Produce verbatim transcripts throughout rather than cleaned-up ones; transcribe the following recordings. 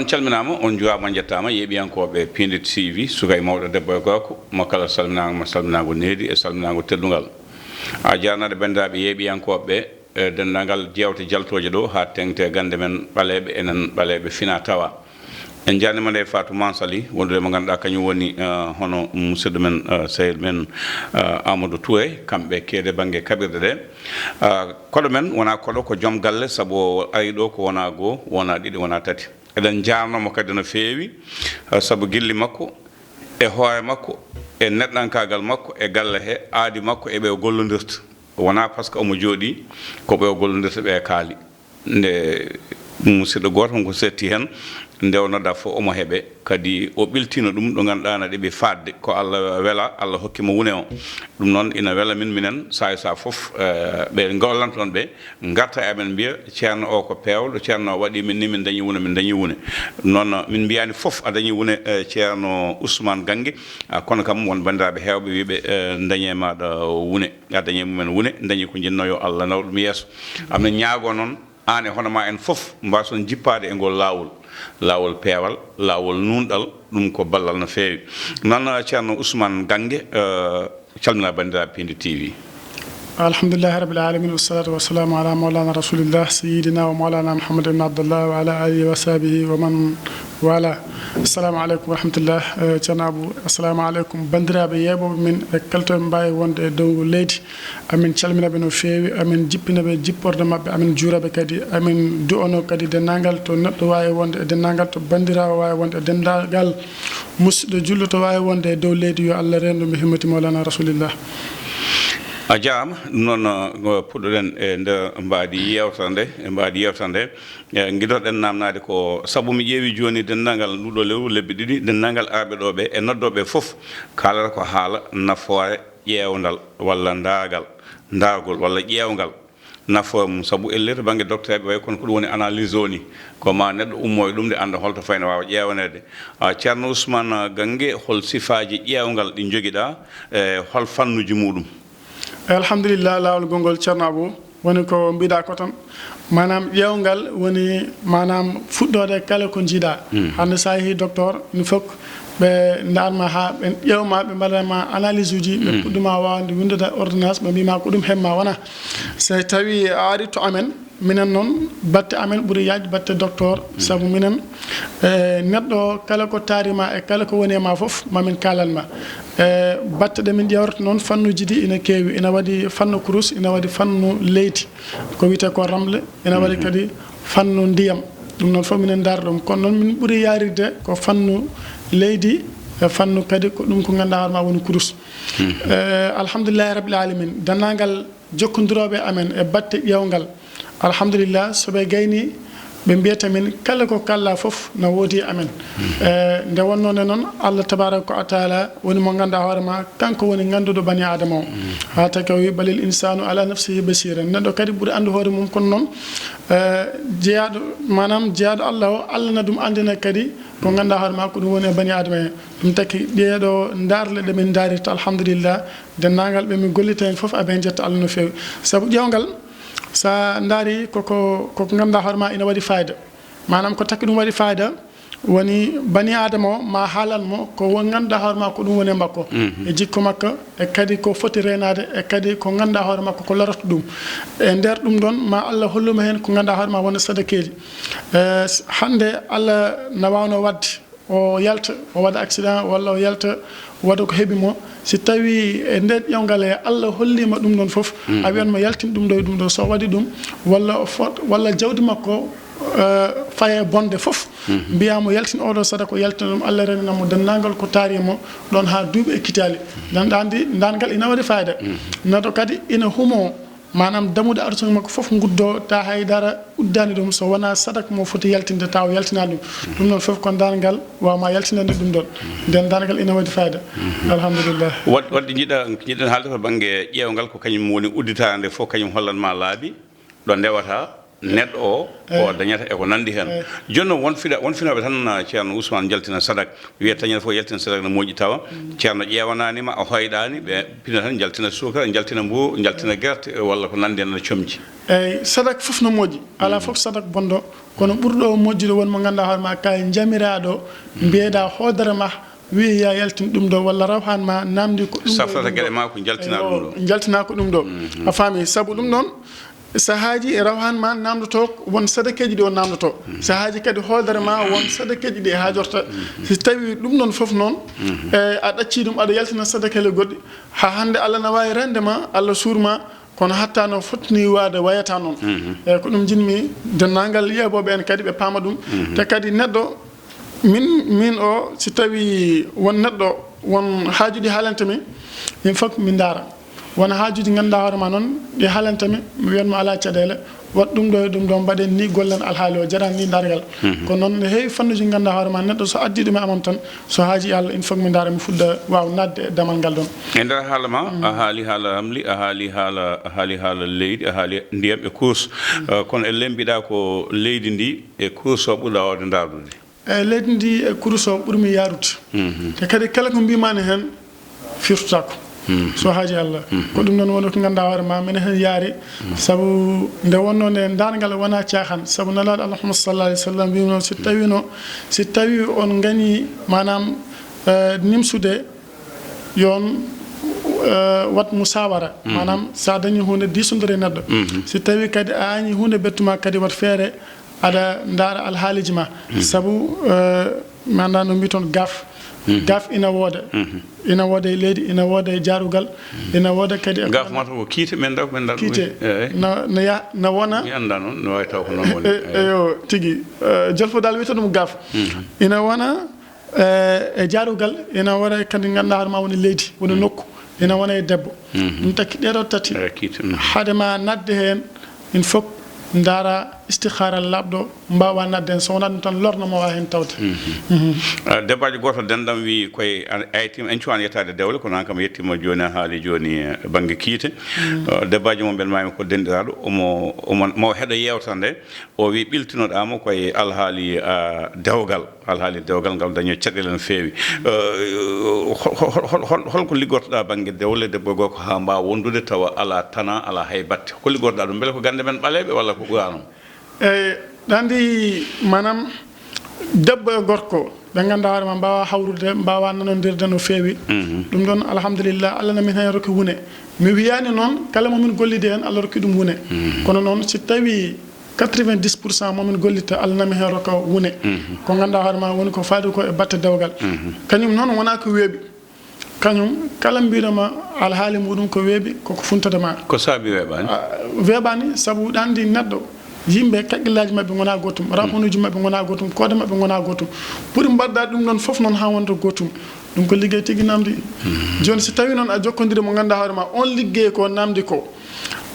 Calminaama, on njuwaama, on njettaama, yeeɓiyankooɓe Piindi T V, suka e mawɗo, debbo e gorko, mo kala salminaango ma salminaango needi e salminaango teddungal. A jaarnaade banndiraaɓe yeeɓiyankooɓe, e denndaangal jeewte jaltooje ɗo haa teŋti e gannde men ɓaleeɓe, enen ɓaleeɓe fina tawa. En njaarniima nde Fatou Mansali, wondude mo ngannduɗaa kañum woni, eh, hono musidɗo men, eh, sehil men, eh, Amadou Touré, kamɓe keede bannge kaɓirɗe ɗe. Eh, koɗo men wonaa koɗo, ko joom galle, sabu o ari ɗo ko wonaa goo, wonaa ɗiɗi, wonaa tati. Eɗen njaarnoo mo kadi no feewi, eh, sabu gilli makko, e hoore makko, e neɗɗankaagal makko, e galle he, aadi makko, e ɓe o gollondirta. Wonaa par ce que omo jooɗii, ko ɓe o gollondirta ɓe kaali. Nde musidɗo gooto ko setti heen, nde o nodda fof omo heɓe, kadi o ɓiltiino ɗum ɗo ngannduɗaa na ɗeɓi faaɗde. Ko Allah wela, Allah hokki mo wune o. Ɗum noon ina wela min, minen, saa e saa fof, eh, ɓe ngollanton ɓe, ngarta e amen mbiya, "Ceerno o ko peewɗo, ceerno o waɗi min ni, min dañi wune, min dañi wune." Ɗum noon, min mbiyaani fof a dañi wune, eh, ceerno Ousmane Gange, ah, kono kam won banndiraaɓe heewɓe wiiɓe, eh, dañe maaɗa wune, a dañe mumen wune, dañi ko njinnoo yo Allah naw ɗum yeeso. Amin ñaagoo noon, aan e hono ma en fof, mbaason jippaade e ngol laawol, laawol peewal, laawol nuunɗal, ɗum ko ballal no feewi. Noon, eh, ceerno Ousmane Gange, eh, calmina banndiraaɓe Piindi T V. Alhamdulillahi rabbil alamin, wassalatu wassalamu ala maulana rasulillah, sayyidina wa maulana Muhammad ibn Abdullah wa ala alihi wa sahbihi wa man wala. Assalamu aleykum wa rahmatullah. Eh, ceerno Abou, assalamu aleykum. Banndiraaɓe yeeɓooɓe men e kala to ɓe mbaawi wonde e dow leydi, amin calmina ɓe no feewi, amin jippina ɓe jipporde maɓɓe, amin juura ɓe kadi, amin du'anoo kadi denndaangal to neɗɗo waawi wonde e denndaangal to banndiraawo waawi wonde e denndaangal musidɗo julɗo to waawi wonde e dow leydi, yo Allah reen ɗum e himmati maulana rasulillah. A jaaraama. Ɗum noon, uh, puɗɗoɗen e nder mbaadi yeewtere nde, e mbaadi yeewtere nde, eh, ngiɗoɗen naamnaade ko sabu mi ƴeewi jooni denndaangal nduɗo lewru, lebbi ɗiɗi, denndaangal arɓe ɗo ɓe e noddooɓe fof kaalata ko haala nafoore ƴeewndal walla ndaagal, ndaargol walla ƴeewngal. Nafoore mum, sabu ellee to bannge dokteeɓe, way kono ko ɗum woni analyse o ni, ko ma neɗɗo ummoo e ɗum de annda holto fayno waawa ƴeewaneede. Ah, Ceerno Ousmane Gange, hol sifaaji ƴeewngal ɗi njogiɗaa, e hol fannuji muɗum? Alhamdulillah, laawol gonngol Ceerno Abou, woni ko mbiɗa ko tan. Maanaam ƴeewngal woni maanaam fuɗɗoode kala ko njiiɗaa. Hmm. Hannde so a yehii docteur, il faut ɓe ndaarma haa ɓe ƴeewma, ɓe mbaɗanma analyse uji, ɓe puɗɗuma waawde winndude ordonnance, ɓe mbima ko ɗum hemma wona. So tawi a ari to amen, minen noon, batte amen ɓuri yaaj batte docteur, sabu minen, eh, neɗɗo kala ko taarima e kala ko woni e ma fof, mamin kaalan ma. Eh, batte ɗe min ƴeewrata noon, fannuji ɗi ina keewi, ina waɗi fannu kurus, ina waɗi fannu leydi, ko wiyetee ko ramle, ina waɗi kadi fannu ndiyam. Ɗum noon fof minen ndaara ɗum. Kono noon min ɓuri yaarirde ko fannu leydi, e fannu kadi ko ɗum ko ngannduɗaa hoore ma woni kurus. Eh, alhamdulillahi rabbil alamin, denndaangal jokkondirooɓe amen e batte ƴeewngal, alhamdulillah, so ɓe gayni, ɓe mbiyata min kala ko kalla fof na woodi e amen. Eh, nde wonnoo nde noon, Allah tabaraka wa taala woni mo ngannduɗaa hoore ma, kanko woni ngannduɗo bani Aadama o. Haa taki o wi, "Balil insanu ala nafsihi basira." Neɗɗo kadi ɓuri anndu hoore mum, kono noon, eh, jeyaaɗo, maanaam jeyaaɗo Allah o, Allah na ɗum anndina kadi ko ngannduɗaa hoore ma ko ɗum woni e bani Aadama en. Ɗum taki ɗee ɗo ndaarle ɗe min ndaarirta, alhamdulillah, denndaangal ɓe min gollita heen fof, aɓe njetta Allah no feewi. Sabu ƴeewngal, so a ndaari koko, koko ngannduɗaa hoore ma ina waɗi fayida. Maanaam ko taki ɗum waɗi fayida, woni bani Aadama o ma haalan mo ko won ngannduɗaa hoore ma ko ɗum woni e makko. Mhm. E jikku makko, e kadi ko foti reenaade, e kadi ko ngannduɗaa hoore makko ko lorata ɗum. E nder ɗum ɗoon, ma Allah hollu mo heen ko ngannduɗaa hoore ma wona sadakeeji. Eh, s-, hannde Allah na waawnoo waɗde o yalta, o waɗa accident, walla o yalta, waɗa ko heɓi mo. Si tawi e nder ƴeewngal he Allah holliima ɗum ɗoon fof, a wiyan mo yaltin ɗum ɗo e ɗum ɗo. So o waɗi ɗum, walla o fot-, walla jawdi makko, eh, faye bonde fof, mbiyaa mo yaltin oo ɗo sadaka, o yaltina ɗum, Allah renana mo denndaangal ko taari mo ɗoon haa duuɓi e kitaali. Nden ɗaandi, ndaargal ina waɗi fayida. Neɗɗo kadi ina humoo, maanaam damuɗe arsugue makko fof nguddoo, ta hay dara uddaani ɗum, so wonaa sadak mo foti yaltinde, taw yaltinaani ɗum. Ɗum noon fof ko ndaargal waawma yaltinande ɗum ɗoon. Nden ndaargal ina waɗi fayida. Alhamdulillah. Waɗ-, waɗde njiɗa, njiɗen haalde to bannge ƴeewngal, ko kañum woni udditaande fof, kañum hollan ma laabi ɗo ndewata, neɗɗo o, ko dañata e ko nanndi heen. Jooni noon, won fiɗa-, won finooɓe tan, ah, Ceerno Ousmane, njaltina sadak, wiya tañata fof yaltina sadak no moƴƴi, tawa Ceerno ƴeewanaani ma, a hoyɗaani, ɓe pina tan, njaltina suukara, njaltina mbo, njaltina gerte, walla ko nanndi heen, no comci. Eeyi, sadak fof no moƴƴi, alaa fof sadak bonɗo, kono ɓurɗo o moƴƴude won mo ngannduɗaa hoore ma, ka e jamiraaɗo, mbiyeɗaa hoodere ma, wiyi ya yaltin ɗum ɗo, walla rawhan ma, namndi ko ɗum ɗo, safrata ɗum geɗe ɗo. Ma ko njaltina ɗum ɗo. Eeyo, njaltina ko ɗum ɗo. A faami, sabu ɗum ɗoon, sahaaji e rawhan ma namndotoo won sadakeeji ɗi o namndotoo. Sahaaji kadi hoodere ma won sadakeeji ɗi e haajorta. Si tawii ɗum ɗoon fof noon, e, a ɗaccii ɗum, aɗa yaltina sadakele goɗɗi. Haa hannde Allah na waawi reende ma, Allah suur ma, kono hatta no fotni waade wayata noon. E, ko ɗum njiɗmi denndaangal yeeɓooɓe en kadi ɓe paama ɗum. Te kadi neɗɗo, min, min o, si tawii won neɗɗo, won haajuuji haalanta mi, min fof min ndaara. Won haajuuji ngannduɗaa hoore ma noon, ɗi haalanta mi, mi wiyat mo alaa caɗeele, waɗ ɗum ɗo e ɗum ɗo, mbaɗen ni, gollen alhaali o, jaran ni darngal. Kono noon, ne heewi fannuuji ngannduɗaa hoore ma, neɗɗo so addii ɗum e amam tan, so haajii Allah, il faut mi ndaara, mi fuɗɗa waaw naatde e damal ngal ɗoon. E nder haala ma, a haali haala ramli, a haali haala, a haali haala leydi, a haali ndiyam e course. Eh, kono ellee mbiɗa ko leydi ndi e course o ɓurɗa waawde ndaardude. Eeyi, leydi ndi e kurus o ɓurmi yaarude. Te kadi kala ko mbiimaani heen firtotaako. So haajii Allah. Ko ɗum noon woni ko ngannduɗaa hoore ma, mene heen yaari. Sabu nde wonnoo nde, darngal wonaa caahan. Sabu Nelaaɗo Allah Muhammad sallallahu alaihi wasallam wiino, si tawiino, si tawii on ngañi, maanaam, eh, nimsude, yo on, eh, waɗ musaawara. Maanaam, so a dañii huunde, diisondire e neɗɗo. Si tawii kadi a añii huunde ɓettu ma, kadi waɗ feere, aɗa ndaara alhaaliji ma. Sabu, eh, mi anndaa no mbiiton gaaf. Gaaf ina wooda. Ina wooda e leydi, ina wooda e jaarugal, ina wooda kadi e gaaf. Mata ko kiite, men ndaw, men ndaw. Kiite. Eeyi. Na, na ya-, na wona. Mi anndaa noon, no waawi taw ko noon woni. E-, eeyi. Eeyo, tigi. Eh, Jolfo daal wiyata ɗum gaaf. Ina wona, eh, e jaarugal, ina wona kadi ngannduɗaa hoore ma woni leydi, woni nokku, ina wona e debbo. Ɗum taki ɗee ɗoo tati. Eeyi, kiite. Hade ma naatde heen, il faut ndaara istihaaral laaɓɗo, mbaawa naatde heen, so wonaa ɗum tan lorna mo waawa heen tawde. Ah, debbaajo gooto denɗam wi koye an, aytima en cuwaan yettaade dewle, kono aan kam yettiima jooni, a haali jooni, eh, bannge kiite. Ah, debbaajo mon ɓen maayima ko denɗiraaɗo, omo, omo, mo heɗo yeewtere nde, o wi ɓiltinoɗaa mo koye alhaali, ah, dewgal. Alhaali dewgal ngal dañoo caɗeele no feewi. Eh, hol, hol, hol, hol, hol ko liggortoɗaa bannge dewle, debbo e gorko haa mbaawa wondude tawa alaa tana, alaa hay batte? Ko liggortoɗaa ɗum? Mbele ko gannde men ɓaleeɓe walla ko ɓuraano? Eeyi, ɗa anndi, maanaam, debbo e gorko, ɓe ngannduɗaa hoore ma, mbaawa hawrude, mbaawa nanondirde no feewi. Ɗum ɗoon, alhamdulillah, Allah na min heen rokki wune. Mi wiyaani noon, kala mo min gollidi heen, Allah rokki ɗum wune. Kono noon, si tawii quatre-vingt-dix pour cent mo min gollitta, Allah na min heen rokka wune. Ko ngannduɗaa hoore ma woni ko faati ko e batte dewgal. Kañum noon wonaa ko weeɓi. Kañum kala mbiɗoma alhaali muɗum ko weeɓi, koko funtata ma. Ko saabi weeɓaani? Ah, weeɓaani sabu ɗa anndi neɗɗo, yimɓe kaqqillaaji maɓɓe ngonaa gootum, rahunuuji maɓɓe ngonaa gootum, koode maɓɓe ngonaa gootum. Pour mbaɗɗa ɗum ɗoon fof noon haa wonta gootum, ɗum ko liggey tigi namdi. Jooni si tawii noon a jokkondiri mo ngannduɗaa hoore ma, oon liggey ko namdi ko,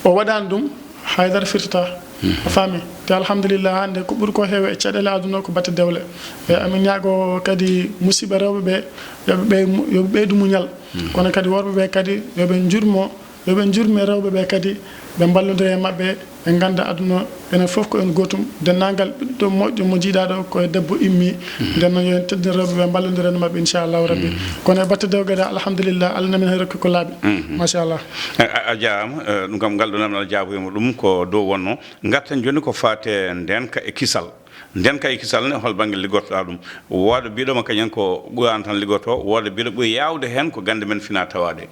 o waɗaani ɗum, haydara firtataa. A faami? Te alhamdulillah, hannde ko ɓuri ko heewa e caɗeele aduna ko batte dewle. E amin ñaago kadi musidɓe rewɓe ɓe, yo ɓe ɓey-, yo ɓe ɓeydu muñal. Kono kadi worɓe ɓe kadi yo ɓe njurmo, yo ɓe njurme rewɓe ɓe kadi, ɓe mballondira e maɓɓe, ɓe ngannda aduna enen fof ko en gootum. Denndaangal ɓiɗɗo moƴƴo mo njiiɗaa ɗo ko e debbo immi. Nden noon yo en teddin rewɓe ɓe, mballondira e maɓɓe, inchallahu rabbi. Kono e batte dewgal, alhamdulillah, Allah na min heen rokki ko laaɓi. Machallah. A, a, a jaaraama, eh, ɗum kam ngal ɗo namdal jaaboyma ɗum ko dow wonno. Ngarten jooni ko faati e ndeenka e kisal. Ndeenka e kisal ne, hol bannge liggortoɗaa ɗum? Wooda biɗoma kañum ko Qur'an tan liggorto, wooda biɗo ɓuri yaawde heen ko gannde men fina tawaaɗe.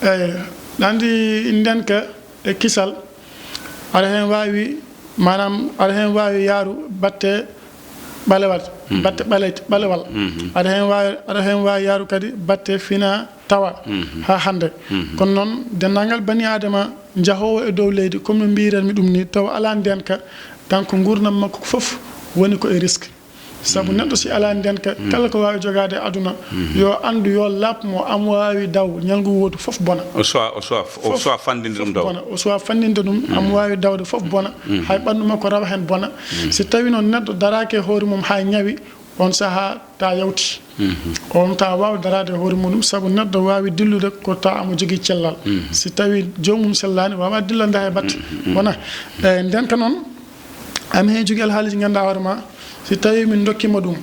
Eeyi, ɗa anndi ndeenka e kisal, aɗa heen waawi, maanaam, aɗa heen waawi yaaru batte ɓalewal, batte ɓale-, ɓalewal. Aɗa heen waawi, aɗa heen waawi yaaru kadi batte fina tawa haa hannde. Kono noon, denndaangal bani Aadama njahoowo e dow leydi, comme no mbiiranmi ɗum ni, tawa alaa ndeenka, tan ko nguurndam makko fof woni ko e risque. Sabu neɗɗo si alaa ndeenka, kala ko waawi jogaade e aduna, yo anndu, yo laaɓ mo, omo waawi daw, ñalngu wootu fof bona. O suwa, o suwa, o suwa fanndinde ɗum daw. Fof bona, o suwa fanndinde ɗum, omo waawi dawde fof bona, hay ɓanndu makko rawa heen bona. Si tawii noon neɗɗo daraaki e hoore mum haa ñawi, oon sahaa ta yawti. Oon ta waawa daraade e hoore muɗum, sabu neɗɗo waawi dillude ko ta omo jogii cellal. Si tawii joomum sellaani, waawaa dillande hay batte. Wona, eeyi, ndeenka noon, Ami heen jogi alhaaliji ngannduɗaa hoore ma, si tawii min ndokkii ma ɗum,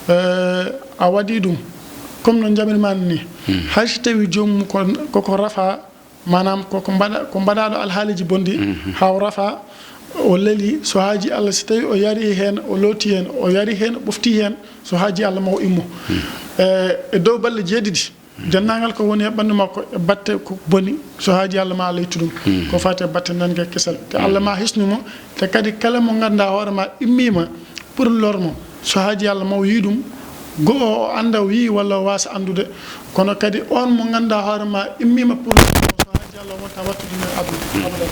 eh, a waɗii ɗum, comme no njamirmaa ni, hay si tawii joomum ko, koko rafa, maanaam koko mbaɗa, ko mbaɗaaɗo alhaaliji bonɗi, haa o rafa, o leli, so haajii Allah, si tawii o yarii heen, o lootii heen, o yarii heen, o ɓoftii heen, so haajii Allah ma o immo. Eh, e dow balɗe jeeɗiɗi, denndaangal ko woni e ɓanndu makko, e batte ko boni, so haajii Allah ma Allah ittu ɗum. Ko faati e batte nannge kesal. Te Allah ma hisnu mo, te kadi kala mo ngannduɗaa hoore ma immiima pour lor mo, so haajii Allah ma o yii ɗum, go'o o annda o yii walla o waasa anndude. Kono kadi on mo ngannduɗaa hoore ma immiima pour lor mo, so haajii Allah o wonta wattu ɗum e aduna. Abadan.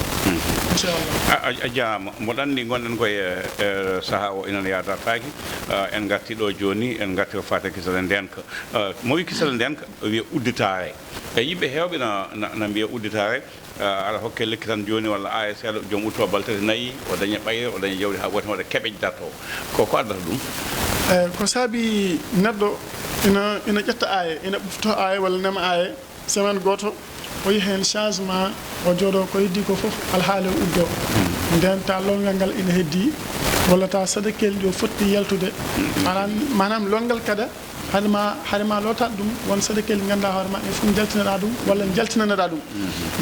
Inchallah. A, a, a jaaraama. Mboɗo anndi ngonɗen koye, e, sahaa o ina yaadartaaki. A, en ngartii ɗo jooni, en ngartii ko faati e kisal e ndeenka. Eh, mo wi kisal ndeenka, o wiya udditaare. E yimɓe heewɓe na, na, na mbiya udditaare, eh, aɗa hokke lekki tan jooni walla aaya seeɗa, joom utto bal tati nayi, o daña ɓayre, o daña jawdi haa ɓooti, waɗa keɓeje darto. Ko, ko addata ɗum? Eh, ko saabi neɗɗo ina, ina ƴetta aaya, ina ɓufto aaya walla nema aaya, semaine gooto, o yi heen changement, o jooɗo ko heddi ko fof alhaali o uddo. Nden ta longal ngal ina heddi, walla ta sadakeeli ɗi o fotti yaltude. Maanaam, maanaam longal kada, hade ma, hade ma lootaade ɗum, won sadakeeli ngannduɗaa hoore ma, ɗen fof njaltinaɗaa ɗum, walla njaltinanaɗaa ɗum.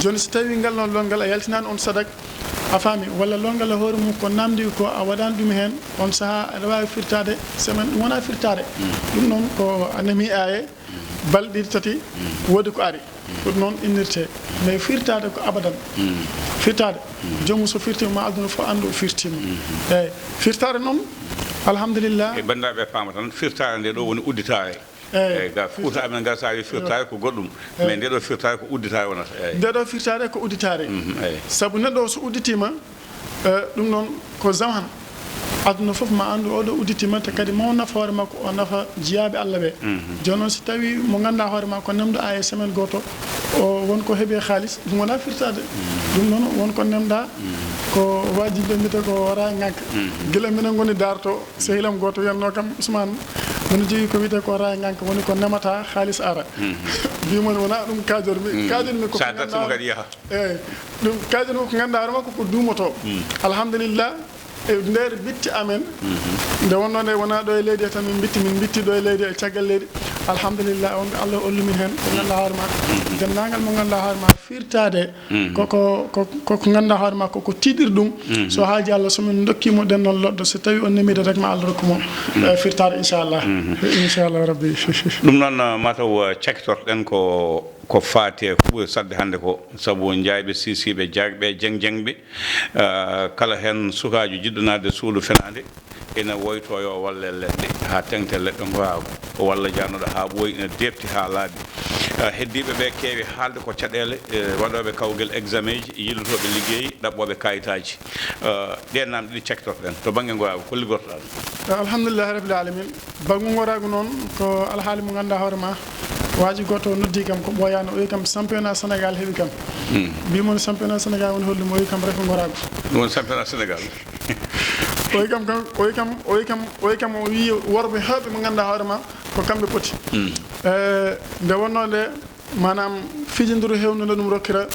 Jooni so tawii ngal noon longal a yaltinaani on sadak, a faami, walla longal e hoore mum ko namdi ko a waɗaani ɗum heen, on sahaa aɗa waawi firtaade semaine, ɗum wonaa firtaade. Ɗum noon ko a nemi aaye, balɗe ɗiɗi tati, woodi ko ari. Ko ɗum noon innirtee. Mais firtaade ko abadan. Firtaade, joomum so firtiima, ma aduna fof anndu o firtiima. Eeyi, firtaade noon, alhamdulillah. E banndiraaɓe paama tan, firtaare nde ɗo woni udditaare. Eeyi. Eeyi, ga Fuuta amen ga, so a wi firtaare ko goɗɗum. Eeyi. Mais nde ɗo firtaare ko udditaare wonata. Eeyi. Nde ɗo firtaare ko udditaare. Mhm, eeyi. Sabu neɗɗo o so udditiima, eh, ɗum noon ko zaman. Aduna fof ma anndu oɗo udditiima, te kadi mo nafa hoore makko, o nafa jiyaaɓe Allah ɓe. Mhm. Jooni noon, so tawii mo ngannduɗaa hoore ma ko nemɗo aaya semaine gooto, o won ko heɓi e haalis, ɗum wonaa firtaade. Mhm. Ɗum noon, won ko nemɗaa, mhm, ko waajibi ɓe mbiyata ko raaya nganka. Mhm. Gila minen ngoni daarto, sehil am gooto wiyatnoo kam, Ousmane, mino jogii ko wiyetee ko raaya nganka, woni ko nemataa, haalis ara. Mhm. Mbiimi wonaa ɗum kaajormi. Mhm. Kaajormi ko sa ko dartima ngannduɗaa kadi yaha. Eeyi, ɗum kaajormi ko ngannduɗaa hoore makko ko duumotoo. Mhm. Alhamdulillah, e nder bitti amen, mhm, nde wonnoo nde wonaa ɗo e leydi he tan min bitti, min bitti ɗo e leydi e caggal leydi. Alhamdulillah, wonɓe Allah holli min heen, ko ngannduɗaa hoore ma. Mhm. Denndaangal mo ngannduɗaa hoore ma, firtaade, mhm, ko, ko, ko, ko, ko ngannduɗaa hoore ma, ko, ko tiiɗirɗum. Mhm. So haajii Allah, so min ndokkii mo ɗen noon loɗɗo, so tawii on nemiiɗo rek ma Allah rokku mo, mhm, eh, firtaade, inchallah. Mhm. Inchallah Rabbi. Ɗum noon, eh, mataw, eh, cakkitorɗen ko, ko faati e ko ɓuri saɗde hannde ko, sabu njaayɓe, siisiiɓe, jaagɓe, jeng-jengɓe, eh, kala heen sukaajo jiɗɗo naatde suudu fenaande, ina woytoo yo walle leɗɗe haa teŋti e leɗɗe ngoraagu, o walla jaarnuɗo haa ɓooyi, ina deepti haa laaɓi. Eh, heddiiɓe ɓe keewi haalde ko caɗeele, eh, waɗooɓe kawgel examen ji, yillotooɓe liggey, ɗaɓɓooɓe kayitaaji. Eh, ɗeen naamne ɗiɗi cakkitorɗen to bannge ngoraagu, ko liggortoɗaa ɗum? Alhamdulillahi Rabbil Alamin. Banngu ngoraagu noon, ko alhaali mo ngannduɗaa hoore ma, waaji gooto o noddii kam ko ɓooyaani, o wi kam championnat Sénégal heɓi kam. Hmm. Mbiimi mo championnat Sénégal woni holɗum? O wi kam refe ngoraagu. Ɗum woni championnat Sénégal. O wi kam, kam, o wi kam, o wi kam, o wi kam, o wi worɓe heewɓe mo ngannduɗaa hoore ma, ko kamɓe poti. Hmm. Eh, nde wonnoo nde, maanaam, fijinduru heewndu no ɗum rokkira,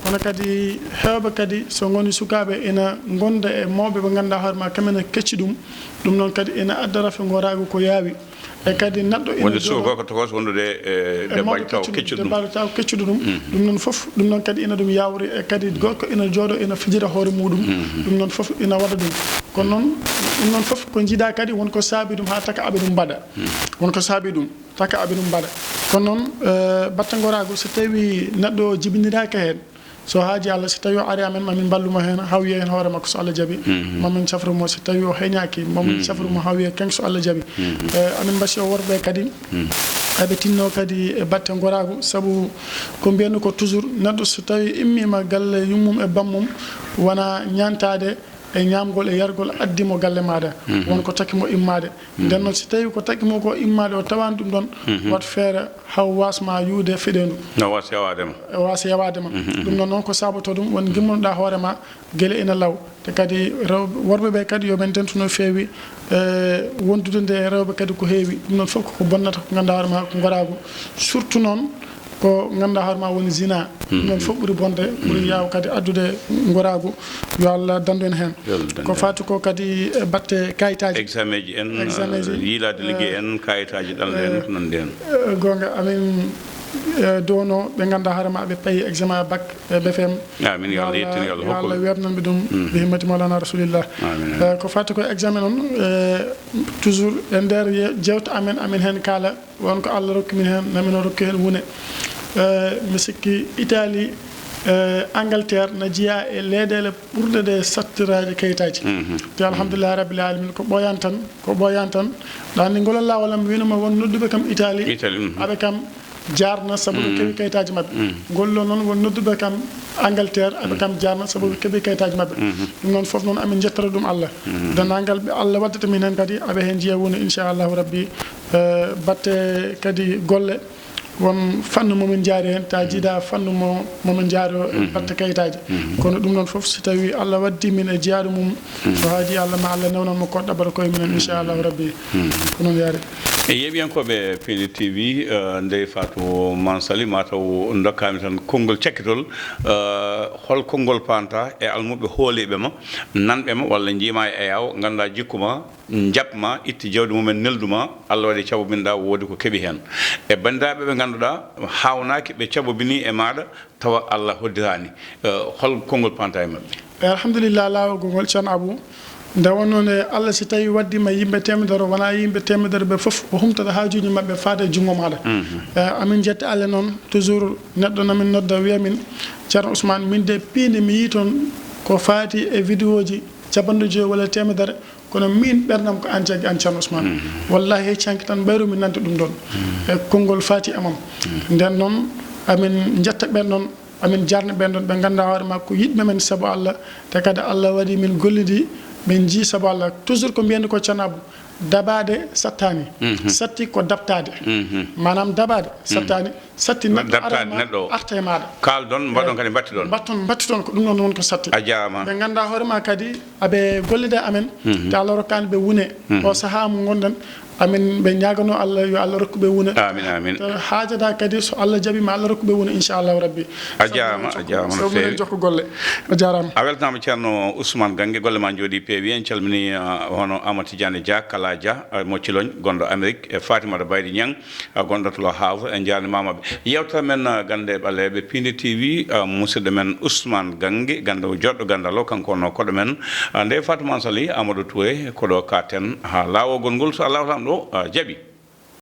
kono kadi heewɓe kadi, so ngoni sukaaɓe, ina ngonda e mawɓe ɓe ngannduɗaa hoore ma, kamɓe ne kecci ɗum. Ɗum noon kadi ina adda rafi ngoraagu ko yaawi. E kadi neɗɗo ina wonde jooɗo suka ko tokos wondude e e mawɗo debbajo taw keccuɗo, keccuɗo ɗum. Debbajo taw keccuɗo ɗum. Mhm. Ɗum noon fof, ɗum noon kadi ina ɗum yaawri, e kadi gorko ina jooɗo ina fijira hoore muɗum. Mhm. Ɗum noon fof ina waɗa ɗum. Kono noon, ɗum noon fof ko jiiɗa kadi won ko saabi ɗum haa taka aɓe ɗum mbaɗa. Mhm. Won ko saabi ɗum taka aɓe ɗum mbaɗa. Kono noon, eh, batte ngoraagu, so tawi neɗɗo o jibiniraaka heen, so haajii Allah, so tawi o ari amen, ma min mballu mo heen, haa o yiya heen hoore makko, so Allah jaɓi. Mhm. Ma min cafru mo, so tawi o heñaaki, ma min Mhm. cafru mo, haa o yiya kaŋko, so Allah jaɓi. Mhm. Eh, amin mbasi o worɓe kadi, Mhm. eɓe tinno kadi e batte ngoraagu, sabu ko mbiyanmi ko toujours, neɗɗo so tawi immiima galle yummum e bammum, wona ñaantaade e ñaamgol e yargol addi mo galle maaɗa. Mhm. Won ko takki mo immaade. Mhm. Nden noon, so tawi ko takki mo ko immaade, o tawaani ɗum ɗon, Mhm. wat feere haa o waas ma yuwde feɗeendu. No waas yawaade ma. O waas yawaade ma. Mhm. Ɗum noon, noon ko saabotoo ɗum, won ngimmonoɗaa hoore ma, gila ina law. Te kadi rew-, worɓe ɓe kadi yo ɓe ndentu no feewi, e wondude nde e rewɓe kadi ko heewi. Ɗum noon fof ko ko bonnata ko ngannduɗaa hoore ma ko ngoraagu. Surtout noon, ko ngannduɗaa hoore ma woni zina. Ɗum ɗon fof ɓuri bonde, ɓuri yaaw kadi addude ngoraagu. Yo Allah danndu en heen. Yo Allah danndu en. Ko faati ko kadi e batte kayitaaji. Examen ji en, Examen ji. Eh, yiilaade liggey en, kayitaaji ɗanle en, eh, ko nanndi heen. Eh, goonga, amin, eh, downo ɓe ngannduɗaa hoore ma ɓe payi examen bac, eh, B F M. Amin, yo Allah yettinu, yo Allah hokku ɓe. Yo Allah weeɓnan ɓe ɗum, bi himmati Mawlana Rasulillah. Amin, amin. Eh, ko faati ko examen on, eh, toujours e nder ye-, jeewte amen, amin heen kaala, won ko Allah rokki min heen, na min o rokki heen wune. Eh, mi sikki Italie, eh, Angleterre na jeyaa e leyɗeele ɓurɗe ɗe sattiraaji kayitaaji. Te alhamdulillahi rabbil alamin, ko ɓooyani tan, ko ɓooyani tan. Ɗaani ngol laawol am wiino ma won nodduɓe kam Italie, Italie, aɓe kam jaarna sabu ɓe keɓi kayitaaji maɓɓe. Ngol ɗoo noon won nodduɓe kam Angleterre, aɓe kam jaarna sabu ɓe keɓi kayitaaji maɓɓe. Ɗum noon fof noon amin njettoro ɗum Allah. Denndaangal ɓe Allah waddata min heen kadi aɓe heen njiya woni inchallahu rabbi, eh, batte kadi golle. Won fannu mo min njaari heen, ta jiida fannu mo, mo min njaari o e batte kayitaaji. Kono ɗum noon fof, si tawi Allah waddi min e jiyaaɗo mum, ko haaji Allah ma Allah newnan mo ko ɗaɓɓata koye minen, inchallahu rabbi. Ko noon yaari. E yeeɓiyankooɓe Pindi T V, eh, ndey Fatou Mansali, ma taw ndokkaami tan konngol cakkitol, eh, hol konngol paanta e almuɓɓe hooliiɓe ma, nanɓe ma, walla njiima e yaawo, ngannduɗaa jikku ma, njaɓ ma, itti jawdi mumen, neldu ma, Allah waɗi caɓo min ɗa, woodi ko keɓi heen. E banndiraaɓe ɓe ngannduɗaa haawnaaki, ɓe caɓobinii e maaɗa, tawa Allah hoddiraani. Eh, hol konngol paanta e maɓɓe? E alhamdulillah, laawol gongol, Ceerno Abou. Nde wonnoo nde, Allah si tawi waddii ma yimɓe teemedere, wonaa yimɓe teemedere ɓe fof, o humtata haajuuji maɓɓe faade e junngo maaɗa. Eh, amin njetta Allah noon, toujours neɗɗo na min nodda, wiya min, "Ceerno Ousmane, min de piindi mi yii toon ko faati e vidéoji capanɗe joyi walla teemedere, kono miin ɓernam ko aan jaggi, aan Ceerno Ousmane." Wallahi, hecci hanki tan mbayru mi nande ɗum ɗoon. E konngol faati e mon. Nden noon, amin njetta ɓen ɗoon, amin jaarna ɓen ɗoon, ɓe ngannduɗaa hoore ma ko yiɗɓe men sabu Allah, te kadi Allah waɗi min gollidi, min njii sabu Allah. Toujours ko mbiyanmi ko, Ceerno Abou, dabaade sattaani. Satti ko daɓtaade. Maanaam dabaade sattaani, satti neɗɗo daɓtaade ara ma, neɗɗo o. Arta e maaɗa. Kaalɗon, mbaɗɗon kadi mbattiɗon. Mbatton, mbattiɗon, ko ɗum ɗoon woni ko satti. A jaaraama. Ɓe ngannduɗaa hoore ma kadi, aɓe gollida e amen, te Allah rokkaani ɓe wune. O sahaa mo ngonɗen, amin ɓe ñaaganoo Allah, yo Allah rokku ɓe wune. Amin, amin. Te haajata kadi, so Allah jaɓii ma, Allah rokku ɓe wune, inchallahu rabbi. A jaaraama, a jaaraama no feewi. Sabu minen jokko golle. A jaaraama. A weltanaama, Ceerno Ousmane Gange, golle ma njooɗii, peewi. En calminii, ah, hono Amadou Tidiane Dia, Kala Dia, ah, mo Ciloñ, gonɗo Amérique, e Fatimata Baydi Niang, ah, gonɗo to Le Havre, en njaarnimaama ɓe. Yeewtere men, ah, Gannde Ɓaleeɓe, Pindi T V, ah, musidɗo men Ousmane Gange, gannde o joɗɗo ganndal o, kanko wonnoo koɗo men. Ah, ndey Fatou Mansali, Amadou Touré, ko ɗo kaaten haa laawol ngol, so Allahu Taala ɗo, ah, jaɓii.